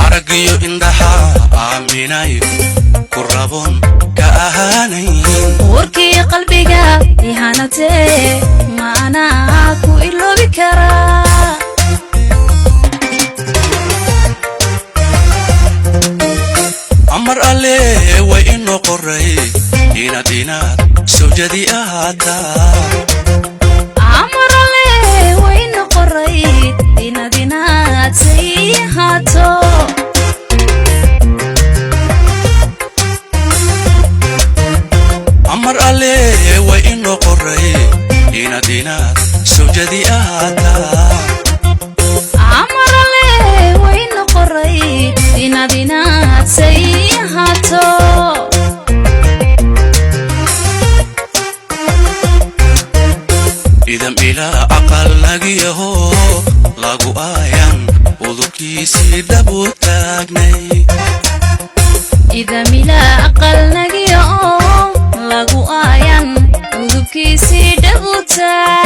Araggiyo indhaha aaminay ku raboon ka ahaanayn. Warkii qalbiga ihanatee, maanaa ku iloobi karaa? Amar alle way inoo qoray inaad sawjadi ahaataa. Amarale wayna qoray inaad say ahaato. Amar alle way inoo qoray inaad sawjadi ahaataa. Amarale wayna qoray inaad say ahaato. Idam ilaa aqal nagiyaho lagu aayan udubkiisii dhabu taagnay. Ida mila aqal nagiya oo lagu aayan udubkiisii dhabu taag.